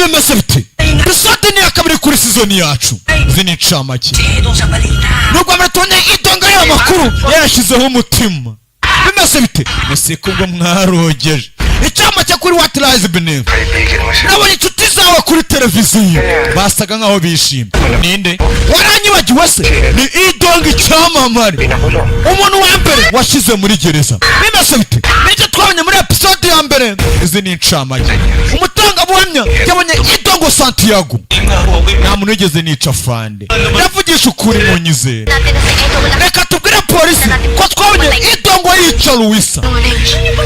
Bimeze bite? Episode ni iya kabiri kuri season yacu. Izi ni incamake. Doon sa balita. Nubwo mbere tubonye idonga y'ayo makuru yayashyizeho umutima. Bimeze bite? Ese kubwo mwarogeje icyamake kuri What Lies Beneath? Kaibigan mo siya. Nabonye inshuti zawe kuri televiziyo, basaga nkaho bishimye. Ninde waranyibagiwe se? Ni Idonga, icyamamare, Pinakulong. umuntu wa mbere washyize muri gereza. Bimeze bite? Nicyo twabonye muri episode ya mbere. Izi ni incamake. Umutangabuhamya yabonye Idongo Santiago. Nta muntu wigeze nica, fande, ndavugisha ukuri, munyizere. Natin na sa Edo wala Reka tubwire polisi ko twabonye Idongo yica Luwisa.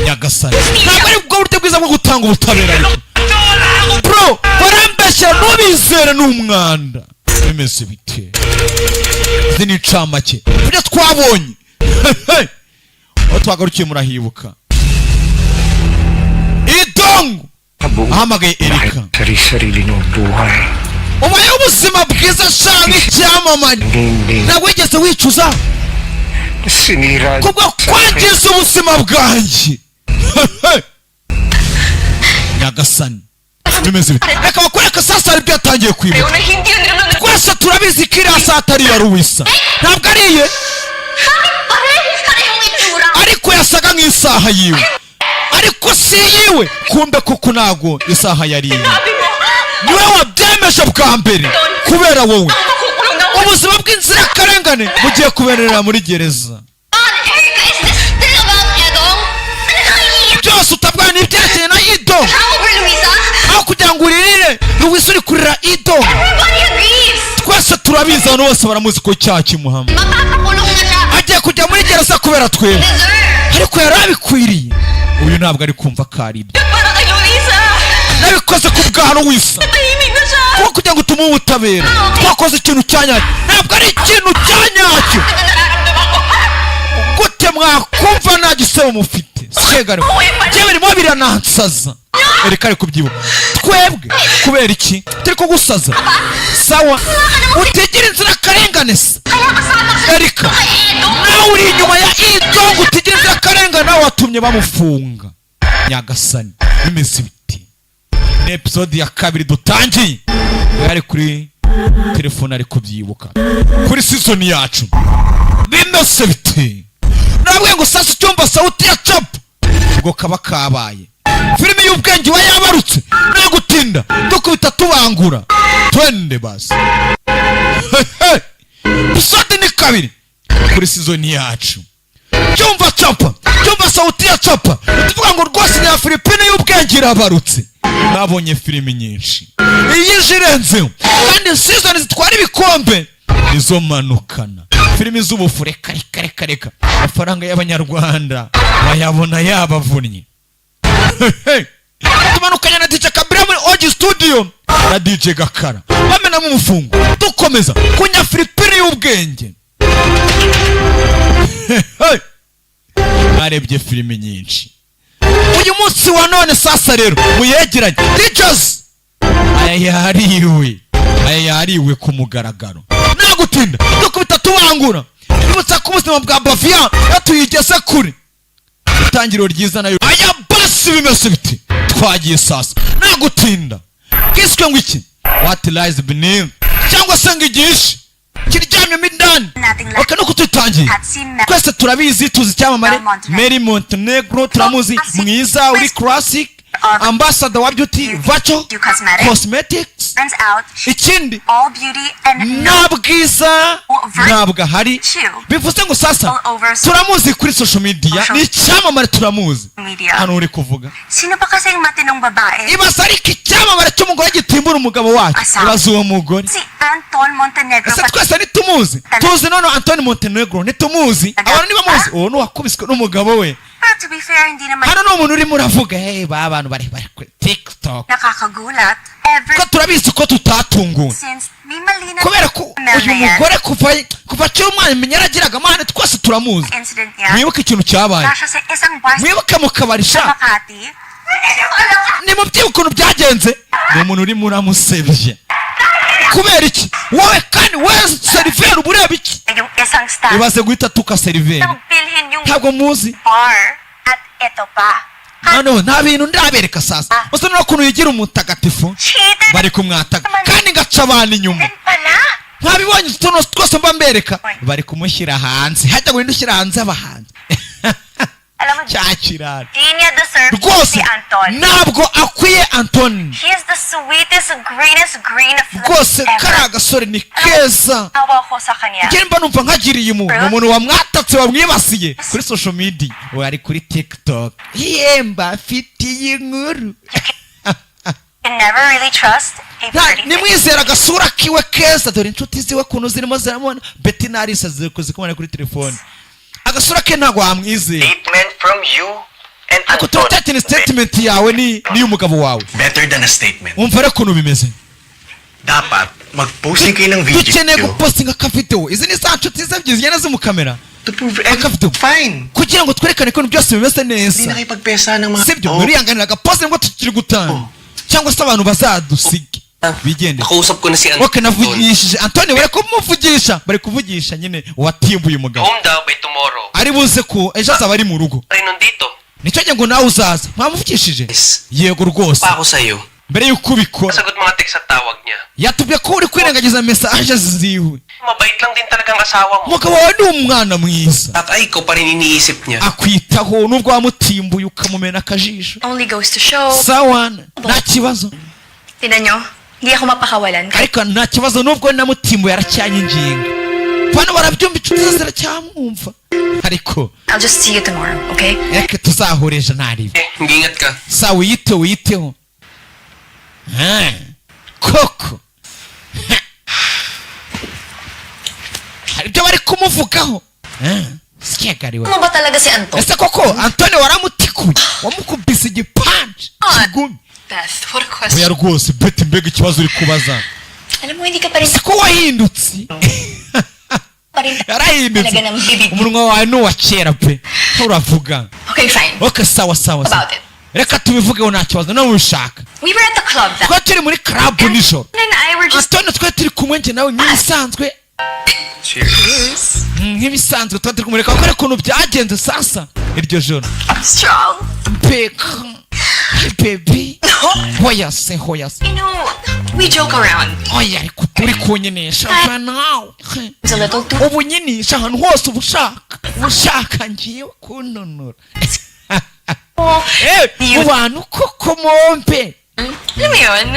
Nyagasani, ntabwo ari bwo buryo bwiza bwo gutanga ubutabera. Ariko bro, barambeshyera, ntubizere, ni umwanda. Bimeze bite? Izi ni incamake ibyo twabonye. Aho twagarukiye murahibuka, Idongo ahamagaye Erika. Sari-sarili ng buhay. Ubayeho ubuzima bwiza sha, nk'icyamamare. Hindi Ntabwo wigeze wicuza sinira kubwo kwangiza ubuzima bwanjye? Nyagasani, bimeze bite? Reka bakwereka sasa hari ibyo yatangiye kwibuka. Na hindi yun naman. Twese turabizi ko iriya saa atari iya Ruwisa, ntabwo ari iye. Parehas parehong itsura. Ariko yasaga nk'isaha yiwe, ariko si iyiwe. Kumbe kuko ntabwo isaha yari iye. Sabi mo, Niwe wabyemeje bwa mbere. Kubera wowe, ang makukulong na ubuzima bw'inzirakarengane bugiye kuberera muri gereza. Erika, is this still about Edong? Byose utabwana ni ibyerekeye na Ido. Over Luisa? Aho kugira ngo uririre Luwisa, uri kurira Ido. Everybody agrees. Twese turabizi, abantu bose baramuzi ko icyaha kimuhama. Mapapakulong na siya. Agiye kujya muri gereza kubera twebwe. Deserve. Ariko yari abikwiriye. Uyu ntabwo ari kumva ko ari ibyo. Para kay Luisa. Nabikoze ku bwa Luwisa. Tahimik na siya. Kuko kugira ngo tumuhe ubutabera, twakoze ikintu cya nyacyo. Ntabwo ari ikintu cya nyacyo. Ano nararamdaman ko? Gute mwakumva nta gisebo mufite? Segare njyewe birimo biranansaza. Reka, ari kubyibuka. Twebwe kubera iki turi kugusaza? Sawa, utegera inzirakarengane se. Kaya kasama ka Erika, kay Edong. nawe uri inyuma ya Idongo, utegera inzirakarengane, nawe watumye bamufunga. Nyagasani, bimeze biti? Ni episode ya kabiri dutangiye. Yari kuri telefone ari kubyibuka kuri season yacu. Bimeze biti? Nabwiye ngo sasa icyumba sauti ya capa ubwo kaba kabaye filime y'ubwenge iba yabarutse. Nagutinda, dukubita tubangura, twende basi. Episode ni kabiri kuri season yacu. Cyumva capa, cyumva sauti ya capa. Tuvuga ngo rwose ni ya Filipine y'ubwenge irabarutse. Nabonye filimi nyinshi, iyi ije irenzeho, kandi season zitwara ibikombe nizo manukana. Filimi z'ubufu, reka reka reka reka, amafaranga y'abanyarwanda bayabona yabavunnye. Tumanukanye na DJ Kabira muri Ogi Studio na DJ Gakara, bamenamo umufungo, dukomeza kunya Filipine y'ubwenge. Narebye filimi nyinshi. Uyu munsi wa none sasa rero muyegeranye DJs, aya yariwe, aya yariwe ku mugaragaro. Nagutinda, dukubita tubangura. Ibutsa ko ubuzima bwa Baviya iyo tuyigeze kure, itangiriro ryiza nayo. Aya basi, bimeze biti? Twagiye sasa, nagutinda. Kiswe ngo iki? What Lies Beneath, cyangwa se ngo igihishe kiryamyemo indani. Ok, nuko tutangiye, twese turabizi, tuzi icyamamare Mary Montenegro, turamuzi, mwiza uri classic, ambassador wa beauty Vacho Cosmetics. Turns out Ikindi, all beauty and no nta bwiza ntabwo ahari. Bivuze ngo sasa turamuzi kuri social media, ni icyamamare, turamuzi. Media. Hano uri kuvuga. Sino pa kasing matinong babae? Ibaza ariko icyamamare cy'umugore gitimbura umugabo wacu. Ibaza uwo mugore. Si Anton Montenegro. Ese twese ntitumuzi? Tuzi none Antoni Montenegro, ntitumuzi? Abantu ntibamuzi? Uwo ni uwakubiswe n'umugabo we. Pero to be fair, hindi naman Hano ni umuntu urimo uravuga, hey, ba bantu bari kuri TikTok. Nakakagulat. Ever Ko turabizi ko tutatunguwe. Since may mali na Kubera ko Mel uyu na yan. mugore kuva akiri umwana menya yaragiraga amahane, twese turamuzi. Incident niya. Mwibuke ikintu cyabaye. Kasya sa isang bar sa Mwibuke mu kabari sha. Makati. Nimubyibuke ukuntu byagenze. Ni umuntu urimo uramusebye kubera iki? Wowe kandi, wowe seriveri, uba ureba iki? Yung isang staff Ibaze guhita tuka seriveri. nang bilhin yung Ntabwo muzi. bar. At ito pa. Noneho nta bintu ndabereka. Sasa usa n'ukuntu yigira umutagatifu. Cheater Bari kumwataka kandi ngaca abantu inyuma. din pala. Mwabibonye utuntu twose mba mbereka, bari kumushyira hanze, hajya ngo ushyira hanze abahanzi. Alam mo, Cya kirara. di niya deserve Rwose si Anton. ntabwo akwiye Antoni. He is the sweetest, greenest green flower Rwose ever. kariya gasore ni keza. Awa ko sa kanya. Njye mba numva nkagiriye umuntu, ni umuntu wamwatatse, wamwibasiye kuri social media, we ari kuri TikTok, yemba afitiye inkuru. You can never really trust a pretty face. Nimwizera agasura kiwe keza. Dore inshuti ziwe ukuntu zirimo ziramubona, Betty na Alice ziri kuzikumana kuri telefone. Agasura ke ntabwo wamwizera. Statement from you and Ariko Anton. turacyakina statement yawe ni n'iy'umugabo wawe. Better than a statement. Wumva rero ukuntu bimeze. Dapat, mag-posting kayo ng video Dukeneye gupostinga akavidewo. Izi ni za nshuti ze ebyiri zigenda zimukamera. to prove Akavidewo everything fine. kugira ngo twerekane ko ibintu byose bimeze Hindi neza. na kayo pagpesa ng mga... Sibyo? Oh, Muriyanganira agaposte nibwo tukiri gutanga, Oh. cyangwa se abantu bazadusige bigendere. Nakausap ko na si Anton. Ok, navugishije Antoni. Bari kumuvugisha, bari kuvugisha nyine uwatimbuye umugabo. Home daw by tomorrow. Ari buze ku ejo azaba ari mu rugo. Rin nandito. Nicyo gihe ngo nawe uzaza. Mwamuvugishije? Yes. Yego rwose. Pa ako sa'yo. Mbere y'uko ubikora, Sagot mga text at tawag niya. yatubwiye ko uri kwirengagiza message ziwe. Mabait lang din talagang asawa mo. Umugabo wawe ni umwana mwiza. At ay, ikaw pa rin iniisip niya. Akwitaho nubwo wamutimbuye ukamumena akajisho. Only goes to show. Sawa, nta kibazo. Tingnan nyo, hindi ako mapakawalan. Ariko nta kibazo, nubwo namutimbuye aracyanyinginga. Bano barabyumva, inshuti ze ziracyamwumva, ariko I'll just see you tomorrow, okay? reka tuzahure ejo ntaribe. Eh, mag-ingat ka. Sawa, wiyiteho, wiyiteho. Ha, koko. Ha. Hari ibyo bari kumuvugaho. Ha, sikegariwe. Ano ba talaga si Anton? Ese koko Antoni waramutikuye, wamukubise igipanje kigumi? Beth, what a question. Oya rwose Beti, mbega ikibazo uri kubaza! Alam mo, hindi ka pa rin Siko wahindutse. pa rin Yarahindutse. talaga ng bibig. Umunwa wawe ni uwa kera pe, uravuga. Okay, fine. Ok, sawa sawa sawa. About it. Reka tubivugeho, nta kibazo nawe ubishaka. We were at the club that Twari turi muri club nijoro. and I were just Antoni twari turi kumwe, njye nawe, nk'ibisanzwe. Cheers. Nk'ibisanzwe twari turi kumureka bakore ukuntu byagenze. Sasa iryo joro strong. Mbega baby, hoya se, hoya se. You know, we joke around. Oya, ariko turi kunyinisha va nawe. It's a little too Ubu nyinisha ahantu hose, uba ushaka, uba ushaka ngiye kunonora. Eh, mu bantu koko mompe. Alam mo yun?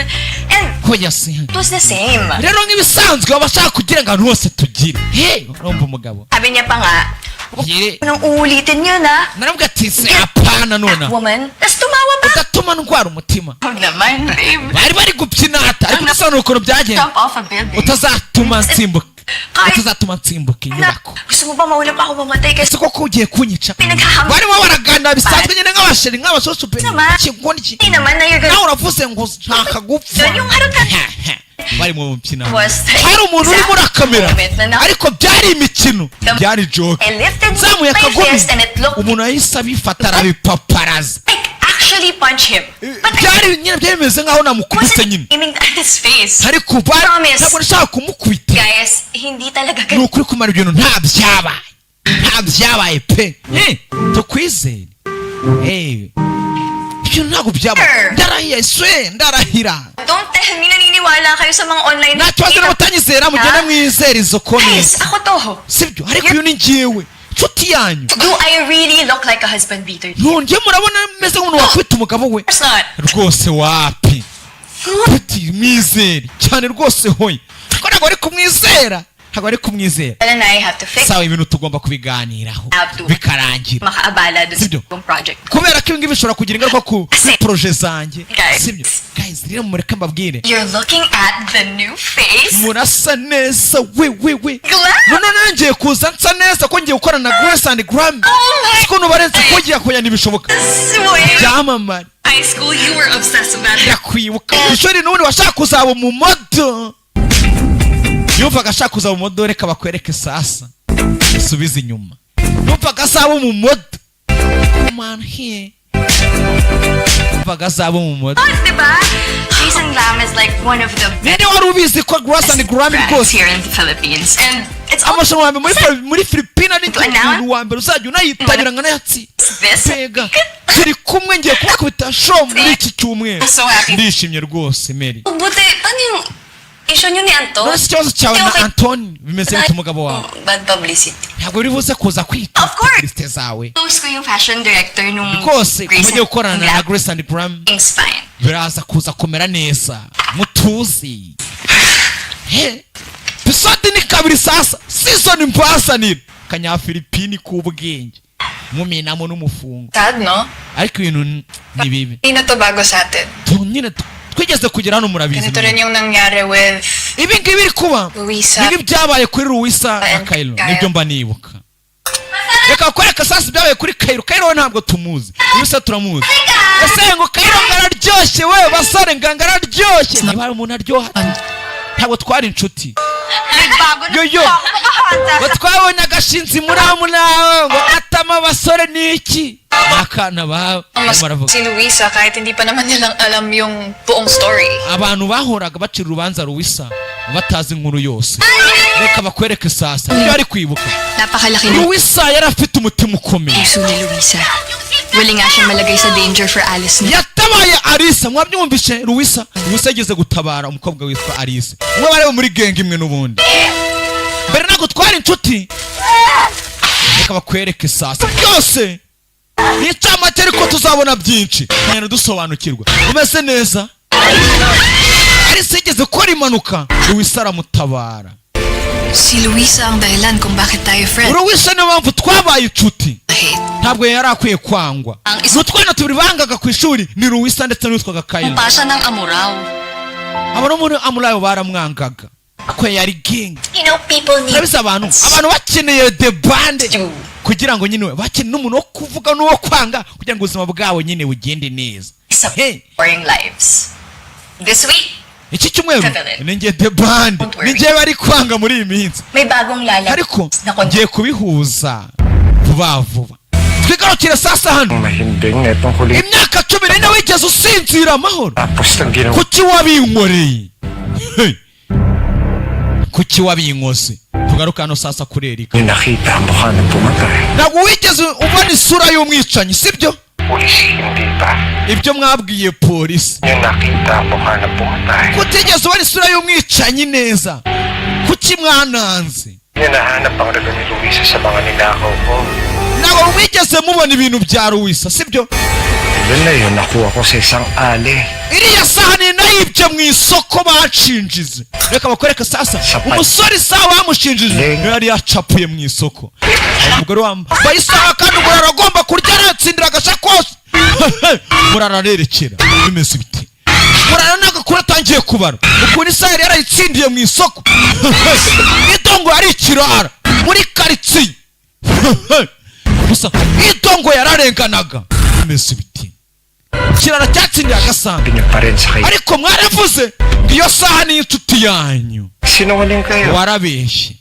And Hoya se. it was the same. Rero nk'ibisanzwe baba bashaka kugira ngo ahantu hose tugire he. Urumva umugabo. Sabi niya pa nga, huwag Yere. mo nang uulitin yun ah. Naravuga ati se apana nona. Woman. Tapos tumawa pa. Udatuma ndwara umutima. Oh naman, babe. Bari bari gupyinata, ariko udasobanura ukuntu byagenze. Jump off a building. Utazatuma nsimbuka, Kahit utazatuma nsimbuka na, inyubako. gusto mo ba mauna pa ako mamatay kasi Ese koko ugiye kunyica? Pinaghaham- Barimo baraganira bisanzwe nyine nk'abasheri, nk'abashushu pe. Naman. Kigoryi. Hindi naman na you're gonna Nawe uravuze ngo nshaka gupfa. Yun yung harap Bari mu mbyina, Was the hari umuntu urimo urakamera, moment na ariko byari imikino, byari joke. I lifted Zamuye my akagumi, fist and it looked umuntu yahise abifata arabipaparaza. like actually punch him. But I Byari nyine, byari bimeze nkaho namukubise wasn't nyine. aiming at his face. Ariko Promise. ntabwo nashaka kumukubita. Guys, hindi talaga Ni ganun. ukuri kumara ibintu, nta byabaye, nta byabaye pe. Eh, tukwizere. Eh, ibintu ntabwo byabaye, ndarahiye swe, ndarahira. Don't tell me naniniwala kayo sa mga online Nta kibazo n'abatanyizera, mugende mwizere izo Guys, comments. ako to. Sibyo? Ariko uyu ni njyewe, inshuti yanyu. Do I really look like a husband beater? Ntunge murabona meze nk'umuntu wakwita umugabo we? Of course not. Rwose wapi. Puti mwizere cyane rwose. Hoya ko ntabwo ari kumwizera, ntabwo ari kumwizera. Well, and I have to fix Sawa, ibintu tugomba kubiganiraho bikarangira. makaabala dun sa Sibyo? ibang project. Kubera ko ibingibi bishobora kugira ingaruka ku kuri projet zanjye. Guys. Sibyo? Guys, rero mureke mbabwire. You're looking at the new face. Murasa neza we we we. Glam! None nongeye kuza nsa neza ko ngiye gukorana na Grace and Grammy. Oh my Siko nubarenze ko ngiye kuya ntibishoboka. Swear. Byamamare. High school, you were obsessed with that. Ndakwibuka ku ishuri n'ubundi washaka kuzaba umumodo, yumvaga ashaka kuzaba umumodo. Reka bakwereke sasa, usubize inyuma, yumvaga azaba umumodo. Come on here, yumvaga azaba umumodo. Oh, diba? Jason Glam is like one of the Ninde wari ubizi ko Grace and Grammy brands rwose here in the Philippines. And It's all Amarushanwa ya mbere muri Filipina ni umuntu wa mbere uzajya unayitabira nkanayatsinda. this. Mbega turi kumwe, ngiye kubakubita show muri iki cyumweru. I'm so happy. Ndishimye rwose, Mary. Buti, ano yung issue niyo ni Anton? None se ikibazo cyawe na Okay. Antoni bimeze bite, umugabo wawe? Bad publicity. Ntabwo biri buze kuza kwita Of course. lisite zawe. Close ko yung fashion director nung Rwose Grace mujye gukorana na and Grace and Glam. Things fine. Biraza kuza kumera neza, mutuzi. He, episode ni kabiri sasa, season mbazanira kanyafilipini k'ubwenge muminamo n'umufungo. Sad, no? Ariko ibintu ni bibi. Hindi na to bago sa atin. Nyine twigeze kugera hano, murabizi. Ganito rin yung nangyari with Ibi ngibi biri kuba Luisa. nibyo byabaye kuri Luisa na And Kairo. Kyle. Nibyo mba nibuka. Reka kwereka sasa ibyabaye kuri Kairo. Kairo we ntabwo tumuzi, Luisa turamuzi. Ese ngo Kairo ngo araryoshye we, basore, ngo araryoshye? Niba hari umuntu aryoha, ntabwo twari inshuti. Nagbago na Yo, yo. po ako makakonta. Ngo twabonye agashinzi muri aho ngo atama abasore ni iki, ni akana bawe Mas baravuga. si Luisa kahit hindi pa naman nilang alam yung buong story. Abantu bahoraga bacira urubanza Luisa batazi inkuru yose. Reka bakwereke sasa ibyo ari kwibuka. Napakalaki ng Luisa yari afite umutima ukomeye. puso ni Luisa. Willing nga siyang malagay sa danger for Alice na Yatabaye Arisa, mwabyumvishe? Luisa yageze gutabara umukobwa witwa Arisa, umwe bari muri gang imwe n'ubundi. Mbere ntabwo twari inshuti. Reka bakwereke sasa byose ni incamake, ariko tuzabona byinshi nkagenda dusobanukirwa. Umeze neza. Arisa yigeze gukora impanuka, Luisa aramutabara. Si Luisa ang dahilan kung bakit tayo friend. Luisa niyo mpamvu twabaye inshuti. Hate. Ntabwo yari akwiye kwangwa. Ni utwana tubiri bangaga ku ishuri, ni Luisa ndetse n'uwitwaga Kayira. Pa siya ng Amurao. Abo no muri Amurayo baramwangaga ko yari gang. People need Urabizi, abantu bakeneye the band kugira ngo nyine bakeneye n'umuntu wo kuvuga n'uwo kwanga kugira ngo ubuzima bwabo nyine bugende neza. Sa Hey. boring lives. This week, Iki cyumweru Evelyn. ni njye the band. Don't worry. Ni njye bari kwanga muri iyi minsi. May bagong lalabas Ariko na content. ngiye kubihuza vuba vuba. Twigarukire sasa hano. Mahimbing na itong huling Imyaka 14 wigeze usinzira amahoro? tapos ng ginawa. Kuki wabinkoreye? Hey! Kuki wabinkoze? Tugaruke hano sasa kuri Erika. Nakita ang mukha ng pumatay. Ntabwo wigeze ubona isura y'umwicanyi, sibyo? Pulis, hindi ba? Ibyo mwabwiye polisi. Yung nakita ang mukha ng pumatay. Kutigeze ubona isura y'umwicanyi neza, kuki mwananze? Hinahanap ang relo ni Luisa sa mga ninakaw ko. Ntabwo mwigeze mubona ibintu bya Luisa, sibyo? Yun na yun, nakuha ko sa isang alley. Iriya sahani nayibye mu isoko banshinjize. Reka bakwereke sasa umusore isaha bamushinjije niyo yari yacapuye mu isoko. Umugore wambaye isaha kandi umurara agomba kurya aratsindira agashakoshi. Murara arerekera bimeze biti. Murara ntabwo atangiye kubara ukuntu isaha yari yarayitsindiye mu isoko. Idongo yari ikirara muri karitsiye gusa, idongo yararenganaga bimeze biti, ikirara cyatsindiye agasandu. Sabi niyo pa rin sa kay... Ariko mwaravuze ngo iyo saha ni inshuti yanyu. Sinungaling kayo. Warabeshye.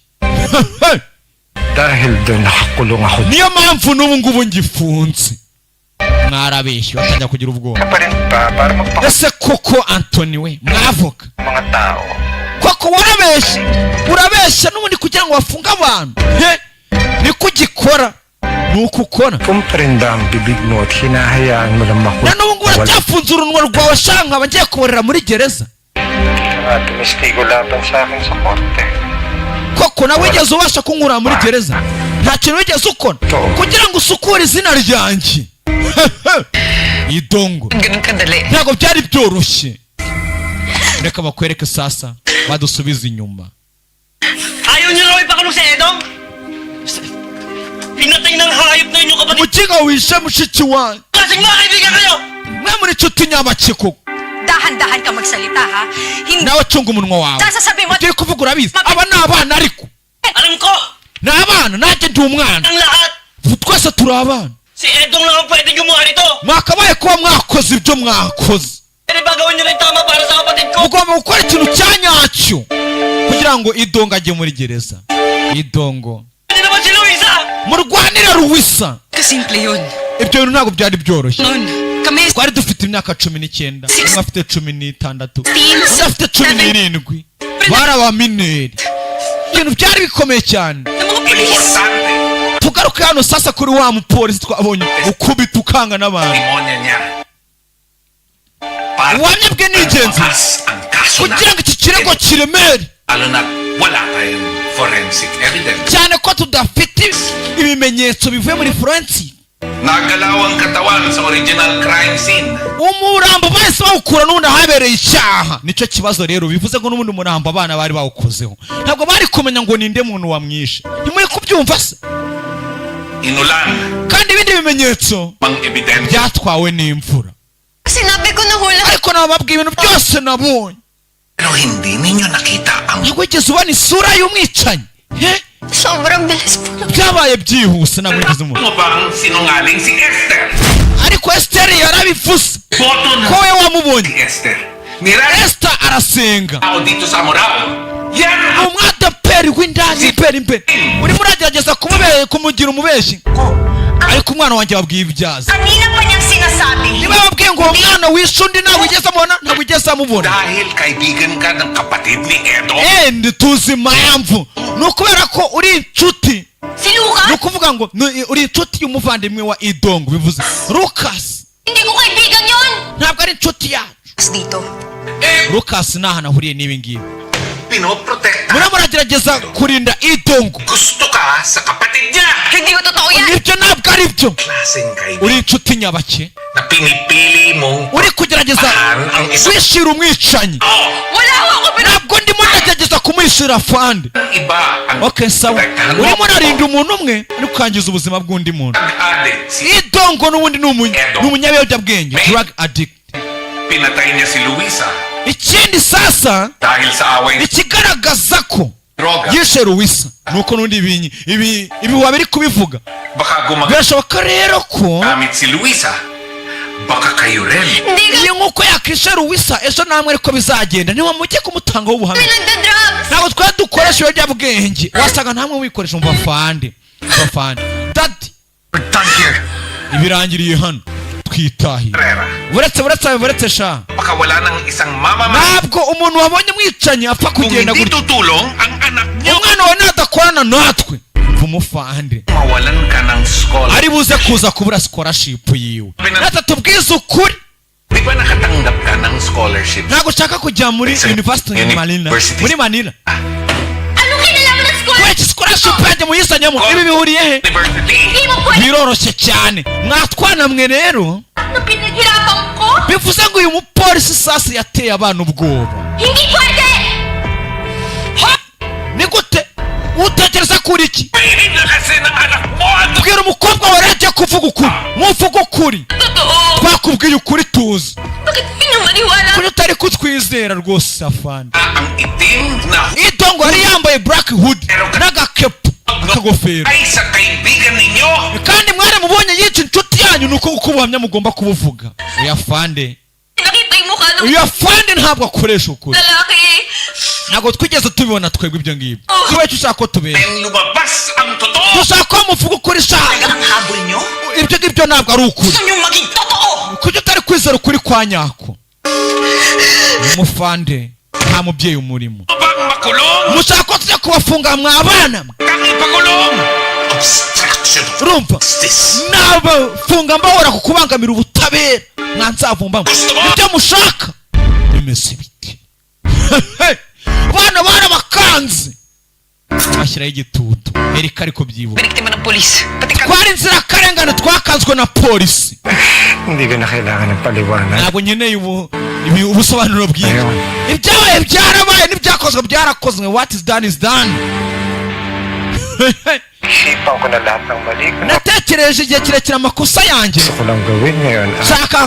Dahil doon nakakulong ako. Niyo mpamvu n'ubu ngubu ngifunze. Mwarabeshye, batangira kugira ubwoba. Ka pa rin ba para magpa Ese koko Antoni we mwavuga mga tao? Koko warabeshye, urabeshya n'ubundi kugira ngo bafunge abantu. He, niko ugikora, ni uko ukora. Kumprinda ang bibig mo at hinahayaan mo lang Na n'ubu ngubu uracyafunze urunwa rwawe sha, nkaba ngiye kuborera muri gereza. Nga tumistigo laban sa akin sa korte. Koko nawe wigeze ubasha kunkura muri gereza? Nta kintu wigeze ukora kugira ngo usukure izina ryanjye, idongo. Ganun kadali. Ntabwo byari byoroshye. Reka bakwereke sasa, badusubize inyuma. Ayaw niyo raw ipakulong si Edong? Pinatay ng hayop na inyong kapatid. Umukinga wishe mushiki wanjye. Kasing mga kaibigan kayo! Mwe muri inshuti nyabaki koko? Dahan-dahan ka magsalita, ha? Hindi Nawe cunga umunwa wawe. sasabihin mo. Ibyo uri kuvuga urabizi, aba ni abana, ariko Alam ko! ni abana, nanjye ndi umwana. Ang lahat! Twese turi abana. Si Edong lang ang pwede gumawa nito! Mwakabaye kuba mwakoze ibyo mwakoze. Pwede ba gawin niyo rin tama para sa kapatid ko? Mugomba gukora ikintu cya nyacyo kugira ngo Idongo ajye muri gereza, Idongo. Pwede naman si Luisa! Murwanire Luwisa. Kasimple yun. Ibyo bintu ntabwo byari byoroshye. Noon, kami Twari dufite imyaka 19, umwe afite 16, undi afite 17, bari abamineri. Ibintu byari bikomeye cyane. Ng mga pulis. Importante, Tugaruke hano sasa kuri wa mupolisi twabonye ukubita ukanga n'abantu. Testimonya niya. Para Ubuhamya bwe ni ingenzi tumaas ang kaso kugira ngo iki kirego kiremere, Lalo na wala tayong forensic evidence. cyane ko tudafite ibimenyetso bivuye muri forensic. Nagalaw ang katawan sa original crime scene. Umurambo bahise bawukura n'ubundi ahabereye icyaha, nicyo kibazo rero. Bivuze ngo n'ubundi umurambo abana bari bawukozeho, ntabwo bari kumenya ngo ninde muntu wamwishe. Ntimuri kubyumva se? Inulan Kandi ibindi bimenyetso ang ebidensya. byatwawe n'imvura. Sinabi ko na hula. Ariko nababwiye ibintu byose nabonye. Pero hindi ninyo nakita ang Ntabwo wigeze ubona isura y'umwicanyi he? Sobrang bilis po. Byabaye byihuse, ntabwo wigeze umubona. Ano bang sinungaling si Esther? Ariko Esiteri yarabivuze Boto na ko we wamubonye. si Esther. Niraya Esita arasenga. tao dito sa Morao. Yan ang Umwadeperi w'indani imbere imbere urimo uragerageza kumugira umubeshyi, ariko umwana wanjye wabwiye ibyaza. Kanina pa niyang sinasabi. Niba yababwiye ngo uwo mwana wishe undi ntabwo ugeze amubona, ntabwo ugeze amubona. Dahil kaibigan ka ng kapatid ni Edo. Endi tuzi impamvu, ni ukubera ko uri inshuti. Si Lucas? Ni ukuvuga ngo uri inshuti y'umuvandimwe wa Idongo, bivuze Lucas. Hindi ko kaibigan yon! Ntabwo ari inshuti yacu. Dito. Eh, Lucas nta hantu ahuriye n'ibi ngibi. pinoprotekta. Murimo muragerageza kurinda Idongo. Gusto ka sa kapatid niya. Hindi ko totoo yan! Ibyo ntabwo ari byo. Klaseng kaibigan Uri inshuti nyabake na pinipili mong uri kugerageza tahan ang isang wishira umwicanyi. tao. Wala ako pero... Ntabwo ndimo ndagerageza kumwishyura, fande. Iba ang Okay, sawa. protektahan mo. Urimo urarinda umuntu umwe ariko ukangiza ubuzima bw'undi muntu. Addict si Idongo n'ubundi ni umunyabiyobyabwenge, drug addict. Pinatay niya si Luisa Ikindi sasa, dahil sa away ng ikigaragaza ko droga. yishe Luisa nuko n'undi ibi ibihuha biri kubivuga. Baka gumagamit Birashoboka rero ko si Luisa. Baka kayo rin. Hindi ka iyi nk'uko yakishe Luisa, ejo namwe ariko bizagenda. Niba mujye kumutangaho ubuhamya. nagda-drugs! Ntabwo twari dukoresha ibiyobyabwenge, wasanga ntamwe wikoresha. Mu bafande, bafande, daddy. We're done here. Ibirangiriye hano, twitahiye. Herrera. Buretse, buretse, buretse sha. Baka wala ng isang mama Ntabwo umuntu wabonye umwicanyi apfa kung kugenda hindi gutya. tutulong ang anak niyo. Umwana wawe nadakorana natwe, mva umufande, Mawalan ka ng scholar. ari buze kuza kubura scholarship yiwe natwe. Tubwize ukuri. Di ba nakatanggap ka ng scholarship? Ntabwo ushaka kujya muri University of Manila, University. muri Manila. Anong kinalaman ng school? Kubera iki scholarship yanjye muyizanyemo? Ibi bihuriye he? University. Hindi mo pwede Biroroshye cyane, mwatwana mwe rero. na pinaghirapan ko! Bivuze ngo uyu mupolisi sasa yateye abana ubwoba. Hindi pwede! Ni gute utekereza kuri iki? Pilit na kasi ng anak mo! Ano? Bwira umukobwa wawe ajya kuvuga ukuri, muvuge ukuri. Totoo! Twakubwiye ukuri tuzi. Bakit hindi nyo maniwala? Kuki utari kutwizera rwose, afande? Ang itim na Idongo yari yambaye black hood n'agakepu, akagofero. ay sa kaibigan ninyo! Kandi mwaramubonye yica inshuti yanyu. Ni uko uko ubuhamya mugomba kubuvuga. Uyu afande, Nakita yung mukha ng uyu afande ntabwo akoresha ukuri. lalaki! Ntabwo twigeze tubibona twebwe ibyo ngibyo. Kubera icyo ushaka ko tubera? Then lumabas ang totoo! Dushaka ko muvuga ukuri sha. Ang habol niyo? Ibyo ngibyo ntabwo ari ukuri. Gusto niyo maging totoo! Kuki utari kwizera ukuri kwa nyako? Umufande nta mubyeyi umurimo. Ano bang makulong? Mushaka ko tujya kubafunga, mwa bana mwe? Kang ipakulong! Obstruction of Urumva? justice! Nabafunga mbahora ku kubangamira ubutabera, mwa nzavumbamo. Ibyo mushaka bimeze biti? Bana barabakanze, bashyiraho igitutu Erika, ariko byibuka Biniktima ng polis. Pati kami. twari inzirakarengane, twakanzwe na polisi. Hindi ko na kailangan ng paliwanag. Ntabwo nkeneye ubu ubusobanuro bwinshi. Ayun. Ibyabaye byarabaye, n'ibyakozwe byarakozwe. What is done is done. Isipan ko na lahat ng mali ko na Natekereje igihe kirekire amakosa yanjye. gusto ko lang gawin ngayon. Ah, Nshaka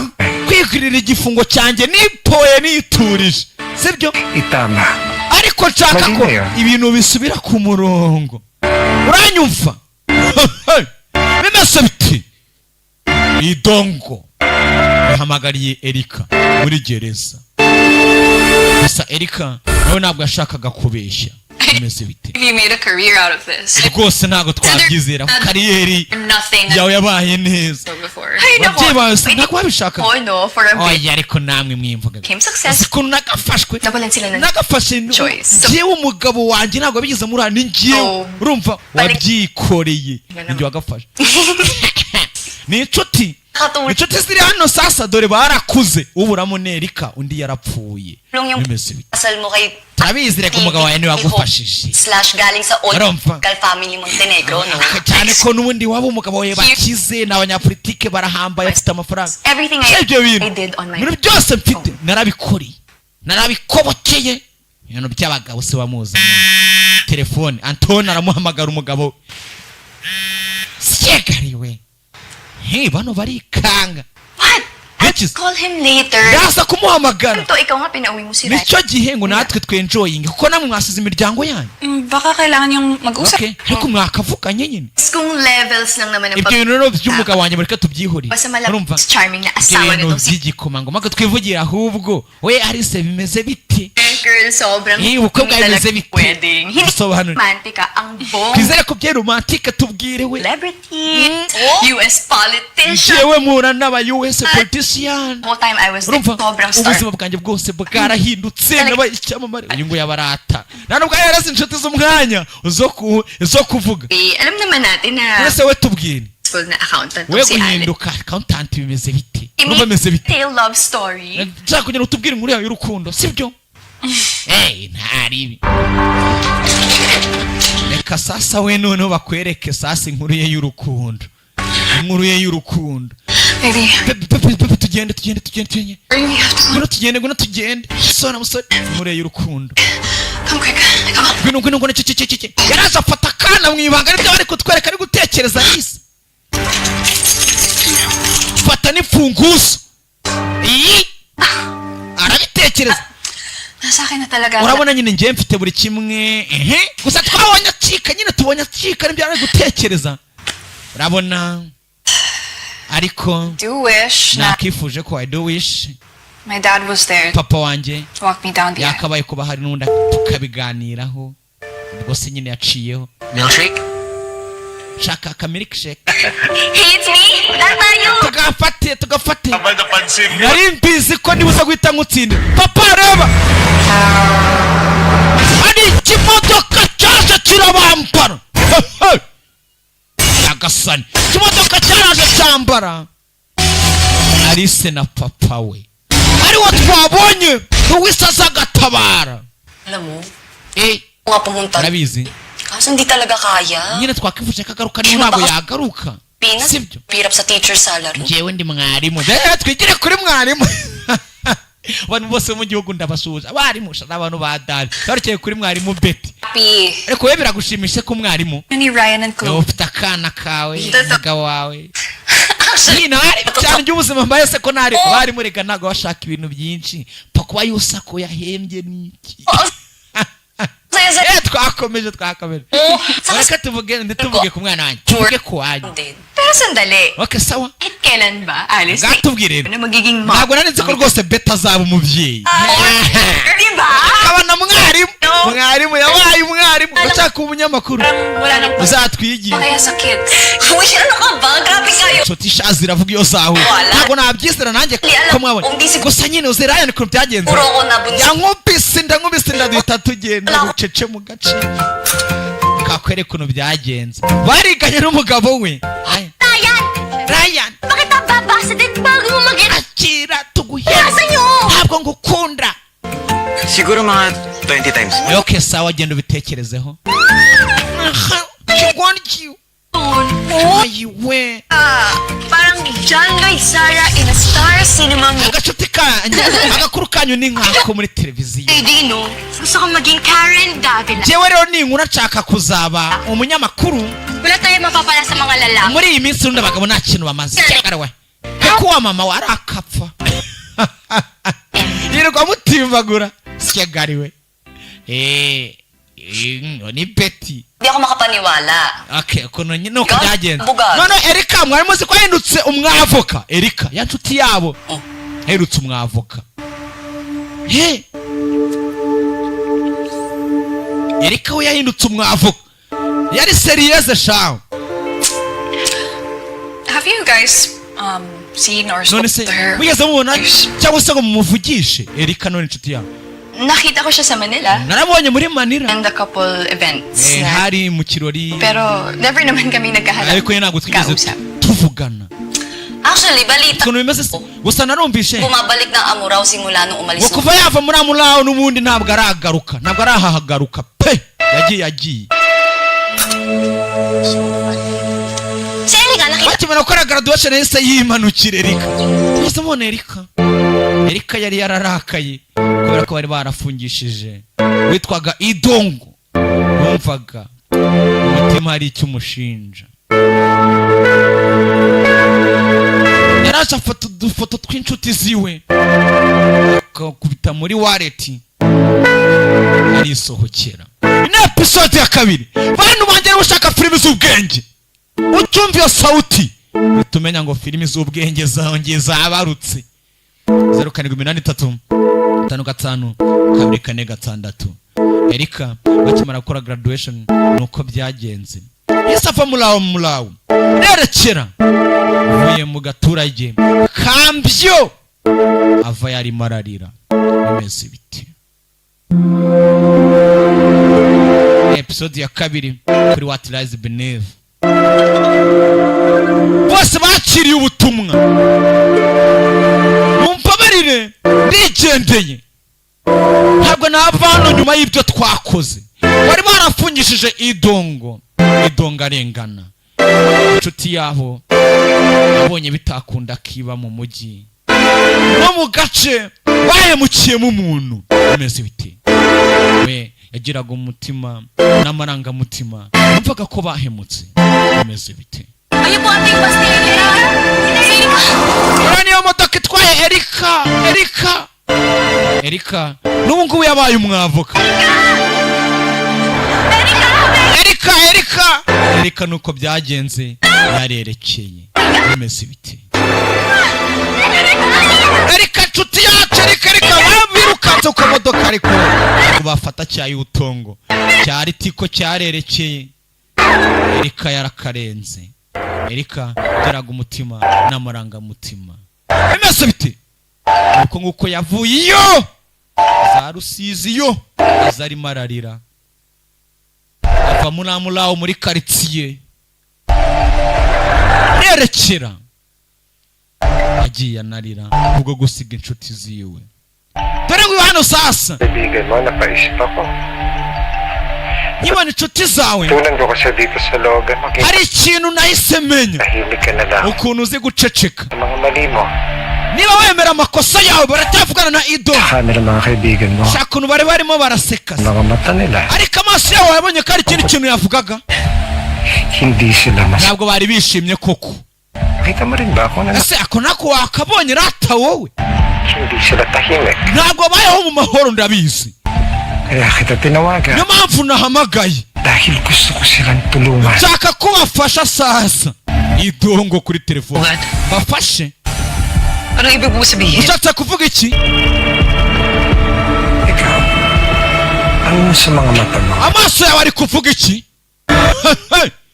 kwigirira igifungo cyanjye nipoye, niturije, sibyo? Itama. Ariko nshaka ko Mali na yun. ibintu bisubira ku murongo, uranyumva? Bimeze biti? Idongo yahamagariye Erika muri gereza. Gusa Erika nawe ntabwo yashakaga kubeshya. Bimeze bite? You made a career out of this. Rwose ntabwo twabyizera ko career Nothing yawe yabaye neza. before. Ay, nako. Ababyeyi bawe se ntabwo babishaka? Oh, no, for a bit. Oya, ariko namwe mwimvuga. Came success. Uzi ukuntu nagafashwe? Nawalan sila ng Nagafashe choice. So- njyewe, umugabo wanjye ntabwo wabigizemo uruhare, ni njyewe. Oh. Urumva Balik- wabyikoreye, Nga. ni wagafashe. Ni inshuti. Nakatulong Inshuti ziri hano sasa, dore barakuze, uburamo nerika, undi yarapfuye. Yung Bimeze bite? kasal mo kay Turabizi reka, umugabo wawe niwe wagufashije. slash galing sa old Urumva? family Montenegro, no? Cyane ko n'ubundi waba umugabo wawe bakize, ni abanyapolitike, barahambaye, bafite amafaranga. Everything I, Ibyo bintu, I did on my ibintu byose mfite narabikoreye, narabikobokeye. Ibintu by'abagabo se wamuzanye telefone, Antoni aramuhamagara, umugabo syegariwe. Hey, bano barikanga. What? Bitches. Call him later. Ndaza kumuhamagara. Ito, ikaw nga pinauwi mo si Ryan. Nicyo gihe ngo natwe twenjoyinge, kuko namwe mwasize imiryango yanyu. Baka kailangan yung mag-usap. Okay, ariko mwakavuganye nyine. Kung levels lang naman ng Ibyo bintu rero by'umugabo wanjye, mureke tubyihorere. Basta malapit, Urumva charming na ibyo asawa bintu nitong si by'igikomangoma ko twivugira, ahubwo we Arise, bimeze bite? Girl, sobrang Eh, ubukwe bwawe bimeze bite? wedding. Hindi Bisobanure. romantic ah. Ang bong Twizere ko byari romantique, tubwire we. celebrity, US politician. Jewe mpura n'aba US politician. The whole time I was there, Urumva sobrang star. ubuzima bwanjye bwose bwarahindutse, nabaye icyamamare. Uyu nguyu abarata nta nubwo yarazi inshuti z'umwanya zo kuvuga. Eh, alam naman natin na Uretse we, tubwire. successful na accountant We tong si Alex. guhinduka accountant bimeze bite? Urumva bimeze bite? Tale love story. Nshaka kugira ngo tubwire inkuru yawe y'urukundo, sibyo? Hey, ntaribi, reka sasa we noneho bakwereke sasa inkuru ye y'urukundo, inkuru ye y'urukundo. Baby, Pepe, pepe, pepe, tugende, tugende, tugende, tugende. we have to go. Ngwino tugende, ngwino tugende, sona musore, inkuru ye y'urukundo. Come quick. Come on. Ngwino, ngwino, ngwino. Cece, cece, yaraje afata akana mu ibanga, nibyo bari kutwereka, ari gutekereza Alice. Fata n'imfunguzo iyi, arabitekereza. Nasa akin na talaga. Urabona nyine njyewe mfite buri kimwe, ehe, gusa twabonye acika nyine, tubonye acika, nibyo ari gutekereza, urabona, ariko Do wish na nakifuje ko, I do wish my dad was there papa wanjye to walk me down the aisle. yakabaye kuba hari n'undi tukabiganiraho. Ubwo se nyine yaciyeho. Milkshake? Shaka aka milkshake. Hey, it's me! Tayo! Tugafate, tugafate. Tama, napansin mo. Nari mbizi ko niba uza guhita nkutsinda. Papa, reba, hari ikimodoka cyaje kirabambara. Nyagasani, ikimodoka cyaraje cyambara Alice na papa we, ariwo twabonye Luwisi aza agatabara. Alam mo, Eh, nga pumunta. urabizi. Kaso hindi talaga kaya. Nyine twakifuje ko agaruka, niba ntabwo yagaruka. Pinas, Sibyo? pirap sa teacher salary. Njyewe ndi mwarimu. Eh, twigire kuri mwarimu. Abantu bose bo mu gihugu ndabasuhuza, abarimu sha n'abantu ba dani barukeye kuri mwarimu Betty. Happy. Ariko we biragushimisha ko mwarimu Ni Ryan and wowe Chloe. ufite akana kawe, umugabo wawe nyine hari cyane by'ubuzima mbaye se ko ntari abarimu. Reka, ntabwo bashaka ibintu byinshi, pfa kuba yusako yahembye n'iki. Saya Eh, twakomeje, twakomeje. Reka tuvuge, ntituvuge ku mwana wanjye, tuvuge ku wanyu. din. Pero sandali. Okay, sawa. Kahit kailan ba, Alice? Bwatubwire rero. Na magiging mom? Ntabwo nari nzi ko rwose Betty azaba umubyeyi, Di ba? akaba na mwarimu. Mwarimu yabaye umwarimu, ushaka kuba umunyamakuru. Wala nang Uzatwigira. Kaya sa kids. Uy, ano ka ba? Grabe kayo. Inshuti sha ziravuga iyo zahuye. Wala. Ntabwo nabyizera nanjye ko mwabonye. Gusa nyine uzi Ryan ukuntu byagenze? Puro ko nabunso. Yankubise inda, nkubise inda, duhita tugenda bucece mu gace kakwereka ukuntu byagenze. Bariganye n'umugabo we. Ay, Ryan! Ryan! Bakit ang babasa din bago mo mag- Akira, tuguhe. Nasa nyo? Ntabwo ngukunda. Siguro mga 20 times. Okay, sawa, genda ubitekerezeho. Aha, kigoryi ayiwe. Ah, parang John Lloyd Sarah in a Star Cinema movie. Agacuti kanyu, agakuru kanyu ni nk'ako muri televiziyo. Hindi, no? Gusto ko maging Karen Davila. Njyewe rero ninkura nshaka kuzaba umunyamakuru. Wala tayong mapapala sa mga lalaki. Muri iyi minsi undi abagabo nta kintu bamaze we, kuko wa mama we arakapfa, yirirwa amutimbagura syagariwe. Eh, eh, ni Betty. Hindi ako makapaniwala. Okay, ukuntu nyine nuko Ikaw, byagenze. Bugatti. None Erika, mwari muzi ko yahindutse umwavoka? Erika ya nshuti yabo yahindutse umwavoka. He, Erika we yahindutse umwavoka, yari sérieuse shawe. Have you guys Seen or None spoken se to her? wigeze mubona cyangwa se ngo mumuvugishe Erika? None inshuti yawe. Nakita ko siya sa Manila. Narabonye muri Manila. And a couple events. Eh, na, hari mu kirori. Pero never naman kami nagkaharap. Ariko ye ntabwo twigeze Kausap. tuvugana. Actually, balita Ukuntu bimeze se, gusa narumvishe bumabalik ng Amurao simula nung umalis ngo kuva yava muri Amuraho n'ubundi ntabwo aragaruka, ntabwo arahahagaruka pe, yagiye yagiye. Si Erika, nakita Bakimara gukora graduation yahise yimanukira. Erika, tugeze mubona Erika. Erika yari yararakaye kubera ko bari barafungishije witwaga Idongo. Wumvaga umutima hari icyo umushinja. Yaraje afata udufoto tw'inshuti ziwe, akakubita muri wallet, arisohokera. Ni episode ya kabiri. Bantu banjye, niba ushaka filimi z'ubwenge, ucyumva iyo sauti uhita umenya ngo filimi z'ubwenge zongeye zabarutse. 0783552446. Erika bakimara gukora graduation nuko byagenze, yahise ava muri awo muri awo nerekera uvuye mu gaturage kambyo, ava yarimo ararira. Bimeze biti episode ya kabiri kuri What Lies Beneath. Bose bakiriye ubutumwa: "Mumbabarire, ndigendeye, ntabwo nava hano nyuma y'ibyo twakoze." Bari barafungishije Idongo. Idongo arengana. Inshuti yabo yabonye bitakunda, akiba mu mujyi no mu gace bahemukiyemo umuntu. Bimeze biti we yagiraga umutima n'amarangamutima, yumvaga ko bahemutse. Bimeze biti Ayun po ating bus ni Erika. Si Erika. Uriya niyo modoka itwaye Erika. Erika, Erika n'ubu ngubu yabaye umwavoka. Erika, Erika, Erika, nuko byagenze, yarerekeye. Bimeze biti Erika, inshuti yacu Erika, Erika, birukanse ku modoka ariko ntabwo bafata cya yutongo cyari tiko cyarerekeye. Erika yarakarenze. Erika geraga umutima n'amarangamutima. Bimeze bite? Nuko nguko yavuye iyo za Rusizi, iyo aza arimo ararira, ava muri Amurawo muri karitsiye yerekera, agiye anarira kubwo gusiga inshuti ziwe. Dore ngo hano sasa. Kaibigan mo, napaisip ako. Nkibona inshuti zawe, Tunan ko kasi dito sa loob, eh, maging hari ikintu nahise menya. tahimik ka na lang. Ukuntu uzi guceceka. Sa mga mali mo. Niba wemera amakosa yawe. Baracyavugana na Ido. Camera mga kaibigan mo. Shaka ukuntu bari barimo baraseka se. Mga mata nila. Ariko amaso yabo yabonye ko hari ikindi kintu yavugaga. Hindi sila mas... Ntabwo bari bishimye koko. Nakita mo rin ba ako na Ese ako nako wakabonye rata wowe? hindi sila tahimik? Ntabwo bayeho mu mahoro, ndabizi. Kaya kita tinawagan. Niyo mpamvu nahamagaye. Dahil gusto ko silang tulungan. Nshaka kubafasha. Sasa Idongo kuri telefone. What? Bafashe. Anong ibig mo sabihin? Ushatse kuvuga iki? Ikaw, ano sa mga mata mo? Amaso yawe ari kuvuga iki?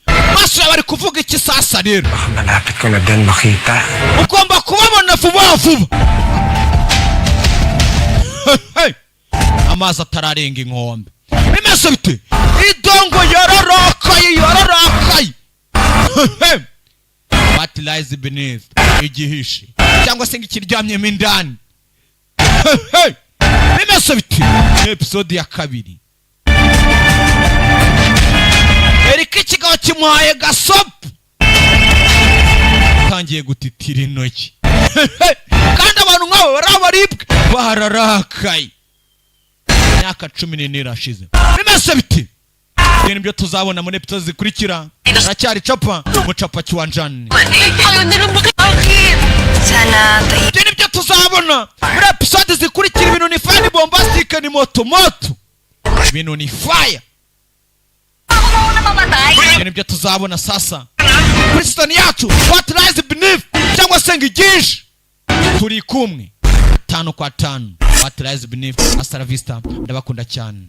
Amaso yawe ari kuvuga iki sasa rero? Baka malapit ko na din makita. Ugomba kubabona vuba vuba, amazi atararenga inkombe. Bimeze bite? Idongo yararakaye, yararakaye. What lies beneath, igihishe cyangwa se ngo ikiryamyemo indani. Bimeze bite? Episode ya kabiri. Erika ikigabo kimuhaye gasopo, atangiye gutitira intoki. Kandi abantu nk'abo bari abaribwe, bararakaye. Imyaka 14 irashize. Bimeze biti? Ibyo nibyo tuzabona muri episode zikurikira. Aracyari Capa mucapa kiwanjani. Ayaw na lang bakit? Sana tayo Ibyo nibyo tuzabona muri episode zikurikira. Ibintu ni fire, ni bombastic, ni moto moto, ibintu ni fire. Ako mauna mamatay. Ibyo nibyo tuzabona sasa kuri season yacu What Lies Beneath cyangwa se ngo igishi. Turi kumwe tanu kwa tanu. What Lies Beneath, hasta la vista, ndabakunda cyane.